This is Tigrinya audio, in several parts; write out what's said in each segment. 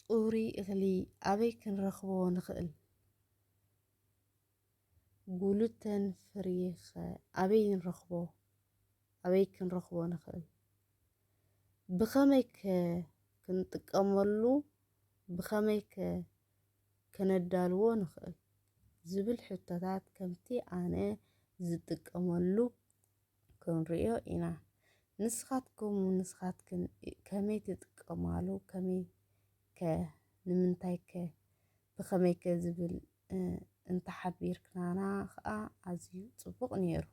ጽሩይ እኽሊ ኣበይ ክንረኽቦ ንኽእል? ግሉተን ፍሪ ኸ ኣበይ ንረኽቦ? ኣበይ ክንረኽቦ ንኽእል? ብኸመይ ከ ክንጥቀመሉ? ብኸመይ ከ ከነዳልዎ ንኽእል? ዝብል ሕቶታት ከምቲ ኣነ ዝጥቀመሉ ክንርእዮ ኢና። ንስኻትኩም፣ ንስኻትክን ከመይ ትጥቀማሉ? ከመይ ከ፣ ንምንታይ ከ፣ ብኸመይ ከ ዝብል፣ እ፣ እንተሓቢርክናና ኸኣ ኣዝዩ ጽቡቕ ነይሩ።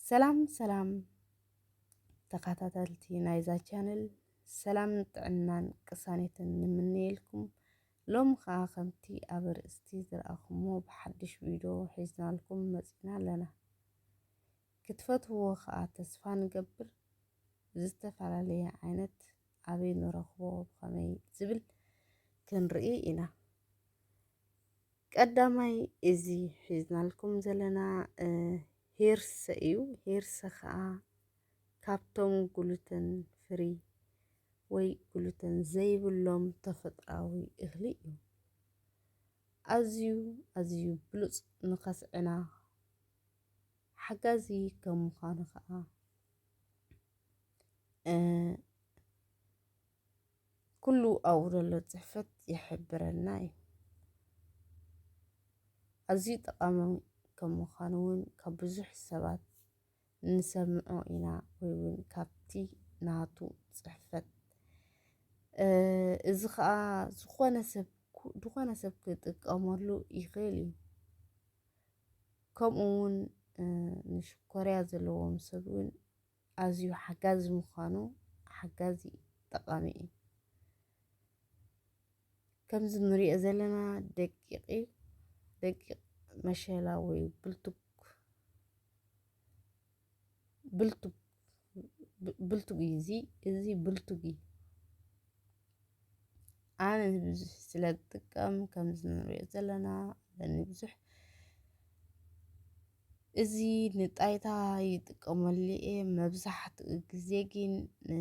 ሰላም ሰላም ተኸታተልቲ ናይዛ ቻነል፣ ሰላምን ጥዕናን ቅሳኔትን ንምነየልኩም። ሎም ኸኣ ከምቲ ኣብ ኣርእስቲ ዝረኣኹሞ ብሓድሽ ቪድዮ ሒዝናልኩም መጺና ኣለና። ክትፈትውዎ ኸኣ ተስፋ ንገብር። ዝተፈላለየ ዓይነት ኣበይ ንረኽቦ ብኸመይ ዝብል ክንርኢ ኢና። ቀዳማይ እዚ ሒዝናልኩም ዘለና፣ እ፣ ሄርሰ እዩ። ሄርሰ ኸኣ ካብቶም ግሉተን ፍሪ ወይ ግሉተን ዘይብሎም ተፈጥራዊ እኽሊ እዩ። ኣዝዩ፣ ኣዝዩ ብሉጽ ንኸስዕና ሓጋዚ ከም ምዃኑ ኸኣ፣ እ፣ ኩሉ ኣብኡ ዘሎ ጽሕፈት ይሕብረና እዩ። ኣዝዩ ጠቓሚ ከም ምዃኑ እውን ካብ ብዙሕ ሰባት ንሰምዖ ኢና፣ ወይ እውን ካብቲ ናቱ ጽሕፈት። እ፣ እዚ ኸኣ ዝኾነ ሰብ፣ ኩ-፣ ዝኾነ ሰብ ክጥቀመሉ ይኽእል እዩ። ከምኡ እውን፣ እ፣ ንሽኮርያ ዘለዎም ሰብ እውን ኣዝዩ ሓጋዚ ምዃኑ፣ ሓጋዚ ጠቓሚ እዩ። ከምዚ ንሪኦ ዘለና ደቂቕ እዩ። ደቂቕ መሸላ ወይ ብልቱግ፣ ብልቱግ፣ ብ-፣ ብልቱግ እዩ እዚ። እዚ ብልቱግ እዩ። ኣነ ብዙሕ ስለ ዝጥቀም፣ ከምዚ ንሪኦ ዘለና ኣለኒ ብዙሕ። እዚ ንጣይታ ይጥቀመሉ እየ። መብዛሕትኡ ግዜ ግን፣ እ፣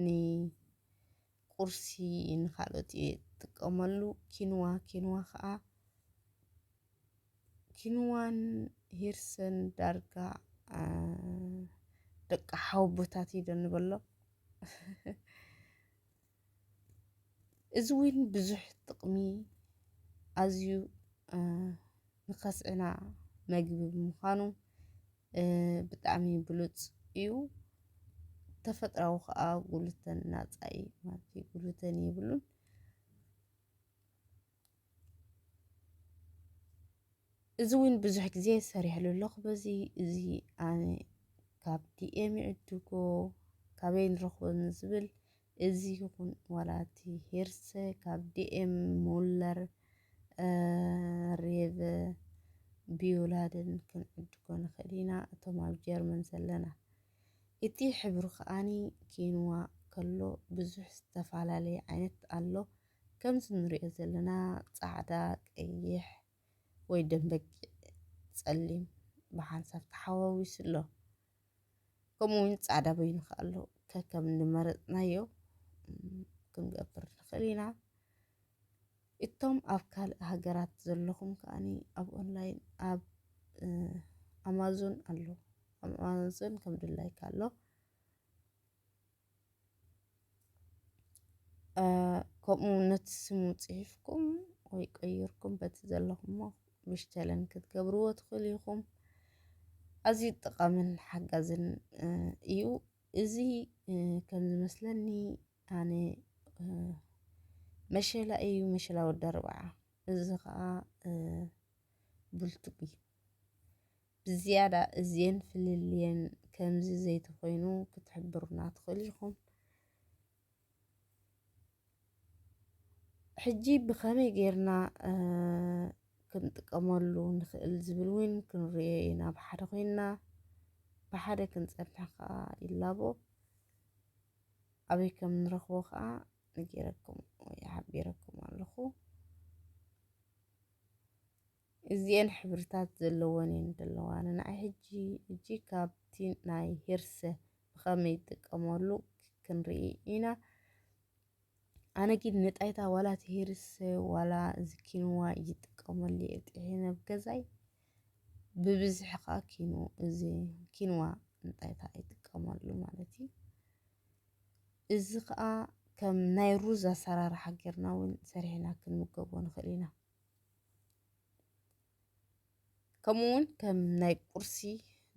ንቁርሲ፣ ንኻልኦት እየ ዝጥቀመሉ። ኪንዋ፣ ኪንዋ ኸኣ፣ ኪንዋን ሂርሰን ዳርጋ፣ እ፣ ደቂ ሓውቦታት እዩ ዶ ንበሎ። እዚ እውን ብዙሕ ጥቕሚ፣ ኣዝዩ፣ እ፣ ንኸስዕና መግቢ ብምዃኑ፣ እ፣ ብጣዕሚ ብሉጽ እዩ። ተፈጥራዊ ኸኣ ግሉተን ናጻ እዩ፣ ማለት እዩ፣ ግሉተን የብሉን። እዚ እውን ብዙሕ ግዜ ሰሪሐሉ ኣለኹ። በዚ እዚ ኣነ ካብ ዲኤም ይዕድጎ፣ ካበይ ንረኽቦ ንዝብል፣ እዚ ይኹን ዋላ እቲ ሄርሰ ካብ ዲኤም፣ ሙለር፣ እ፣ ሬቨ፣ ቢዮላደን ክንዕድጎ ንኽእል ኢና፣ እቶም ኣብ ጀርመን ዘለና። እቲ ሕብሪ ከኣኒ ኪንዋ ከሎ ብዙሕ ዝተፈላለየ ዓይነት ኣሎ። ከምዚ ንሪኦ ዘለና ጻዕዳ፣ ቀይሕ ወይ ደም በጊዕ፣ ጸሊም ብሓንሳብ ተሓዋዊሱ ኣሎ። ከምኡ እውን ጻዕዳ በይኑ ከኣ ኣሎ። ከከም እንመረጽናዮ፣ እም፣ ክንገብር ንኽእል ኢና። እቶም ኣብ ካልእ ሃገራት ዘለኹም ከኣኒ ኣብ ኦንላይን ኣብ፣ እ፣ ኣማዞን ኣሎ። ኣብ ኣማዞን ከም ድላይካ ኣሎ። እ፣ ከምኡ ነቲ ስሙ ጽሒፍኩም ወይ ቀይርኩም በቲ ዘለኹሞ ብሽተለን ክትገብርዎ ትኽእሉ ኢኹም። ኣዝዩ ጠቓምን ሓጋዝን፣ እ፣ እዩ። እዚ፣ እ፣ ከም ዝመስለኒ ኣነ፣ እ፣ መሸላ እዩ፣ መሸላ ወዲ ኣርብዓ። እዚ ኸኣ፣ እ፣ ብልቱግ እዩ። ብዝያዳ እዝየን ፍልልየን ከምዚ ዘይተኾይኑ ክትሕብሩና ትኽእሉ ኢኹም። ሕጂ ብኸመይ ጌርና፣ እ፣ ክንጥቀመሉ ንኽእል ዝብል እውን ክንርእዮ ኢና። ብሓደ ኮይንና ብሓደ ክንጸንሕ ከኣ ይላቦ። ኣበይ ከም ንረኽቦ ከኣ ነጊረኩም ወይ ሓቢረኩም ኣለኹ። እዚኤን ሕብርታት ዘለወን እየን ዘለዋ። ንዓይ ሕጂ፣ ሕጂ ካብቲ ናይ ሄርሰ ብኸመይ ይጥቀመሉ ክንርኢ ኢና። ኣነ ግን ንጣይታ ዋላ እቲ ሄርስ ዋላ እዚ ኪንዋ ይጥቀመሉ እየ ጥሒነ ኣብ ገዛይ። ብብዝሒ ከዓ ኪኑ-፣ እዚ ኪንዋ ንጣይታ ይጥቀመሉ ማለት እዩ። እዚ ከዓ ከም ናይ ሩዝ ኣሰራርሓ ጌርና እውን ሰሪሕና ክንምገቦ ንኽእል ኢና። ከምኡ እውን ከም ናይ ቁርሲ፣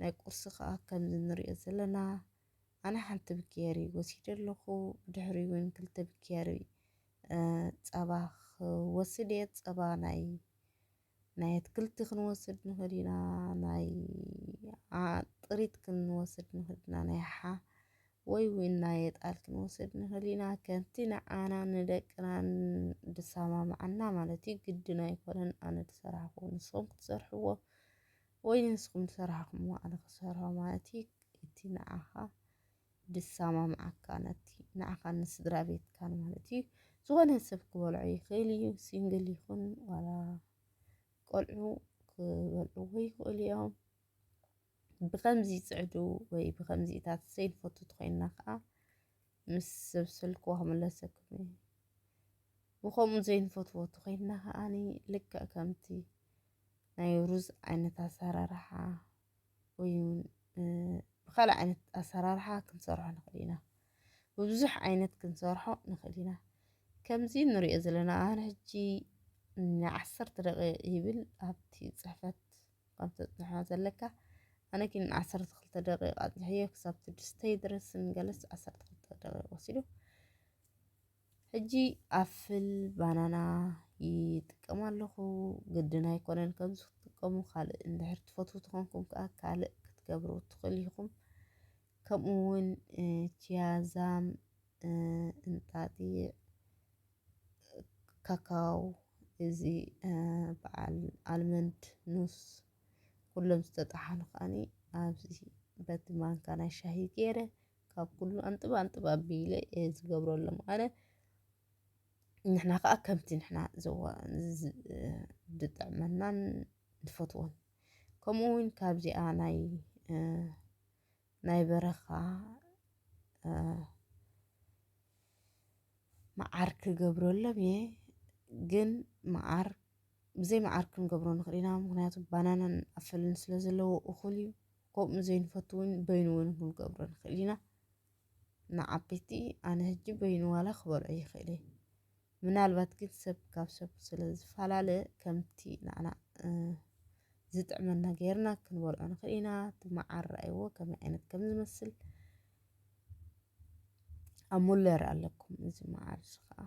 ናይ ቁርሲ ከዓ ከምዚ ንሪኦ ዘለና ኣነ ሓንቲ ብኪያሪ ወሲደ ኣለኹ። ብድሕሪ እውን ክልተ ብኪያሪ፣ እ፣ ጸባ ክወስድ እየ። ጸባ ናይ፣ ናይ ኣትክልቲ ክንወስድ ንኽእል ኢና፣ ናይ፣ ኣ፣ ጥሪት ክንወስድ ንኽእል ኢና፣ ናይ ሓ ወይ እውን ናይ የጣል ክንወስድ ንኽእል ኢና። ከምቲ ንዓና ንደቅናን ድሰማምዓና ማለት እዩ። ግድን ኣይኮነን ኣነ ድሰራሕኩዎ ንስኹም ክትሰርሕዎ ወይ ንስኹም ድሰራሕኩምዎ ኣነ ክሰርሖ ማለት እዩ። እቲ ንዓኻ ድሰማምዓካ ነቲ ንዓኻን ንስድራ ቤትካን ማለት እዩ። ዝኾነ ሰብ ክበልዖ ይኽእል እዩ። ሲንግል ይኹን ዋላ ቆልዑ ክበልዕዎ ይኽእሉ እዮም። ብኸምዚ ጽዕዱ ወይ ብኸምዚታት ዘይንፈቱ ተኾይንና ከኣ ምስ ሰብ ስልክዋ ክምለሰኩም እየ። ብኸምኡ ዘይንፈትዎ ተኾይንና ከኣኒ ልክዕ ከምቲ ናይ ሩዝ ዓይነት ኣሰራርሓ ወይ እውን፣ እ፣ ብኻልእ ዓይነት ኣሰራርሓ ክንሰርሖ ንኽእል ኢና። ብብዙሕ ዓይነት ክንሰርሖ ንኽእል ኢና። ከምዚ ንሪኦ ዘለና ኣነ ሕጂ ንዓሰርተ ደቂቕ ይብል ኣብቲ ጽሕፈት ከም ተጽንሖ ዘለካ። ኣነ ግን ዓሰርተ ክልተ ደቂቕ ኣጽንሕዮ ክሳብ ስድስተ ይድረስ እንገለስ ዓሰርተ ክልተ ደቂቕ ወሲዱ። ሕጂ ኣፍል ባናና ይጥቀም ኣለኹ። ግድን ኣይኮነን ከምዚ ክትጥቀሙ፣ ካልእ እንድሕር ትፈትዉ ተኾንኩም ከኣ ካልእ ክትገብሩ ትኽእሉ ኢኹም። ከምኡ እውን፣ እ፣ ቺያዛም፣ እ፣ እንጣጢዕ፣ ካካው፣ እዚ፣ እ፣ በዓል ኣልመንድ ኑስ፣ ኩሎም ዝተጠሓኑ ከኣኒ ኣብዚ በቲ ማንካ ናይ ሻሂ ገይረ ካብ ኩሉ ኣንጥብ ኣንጥብ ኣቢለ እየ ዝገብረሎም ኣነ። ንሕና ከኣ ከምቲ ንሕና ዘዋ-፣ ዝ-፣ ዝጥዕመናን ንፈትዎን። ከምኡ እውን ካብዚኣ ናይ፣ እ፣ ናይ በረኻ፣ እ፣ መዓር ክገብረሎም እየ። ግን መዓር፣ ብዘይ መዓር ክንገብሮ ንኽእል ኢና። ምኽንያቱ ባናናን ኣፍልን ስለ ዘለዎ እኹል እዩ። ከምኡ ዘይንፈቱ እውን በይኑ እውን ክንገብሮ ንኽእል ኢና። ንዓበይቲ ኣነ ሕጂ በይኑ ዋላ ክበልዖ ይኽእል እየ። ምናልባት ግን ሰብ ካብ ሰብ ስለ ዝፈላለ ከምቲ ንዓና፣ እ፣ ዝጥዕመና ጌርና ክንበልዖ ንኽእል ኢና። እቲ መዓር ረኣይዎ ከመይ ዓይነት ከም ዝመስል። ኣብ ሙለር ኣለኩም እዚ መዓር እዚ ኸዓ።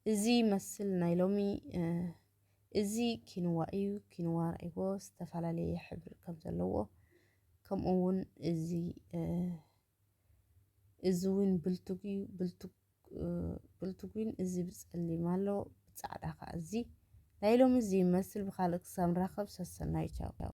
እዚ ይመስል ናይ ሎሚ፣ እ፣ እዚ ኪንዋ እዩ። ኪንዋ ረኣይዎ ዝተፈላለየ ሕብሪ ከም ዘለዎ። ከምኡ እውን እዚ፣ እ፣ እዚ እውን ብልቱግ እዩ። ብልቱግ፣ እ፣ ብልቱግ እውን እዚ ብጸሊም ኣሎ፣ ብጻዕዳ ኸዓ እዚ። ናይ ሎሚ እዚ ይመስል። ብኻልእ ክሳብ ንራኸብ ሰሰናዩ። ቻው።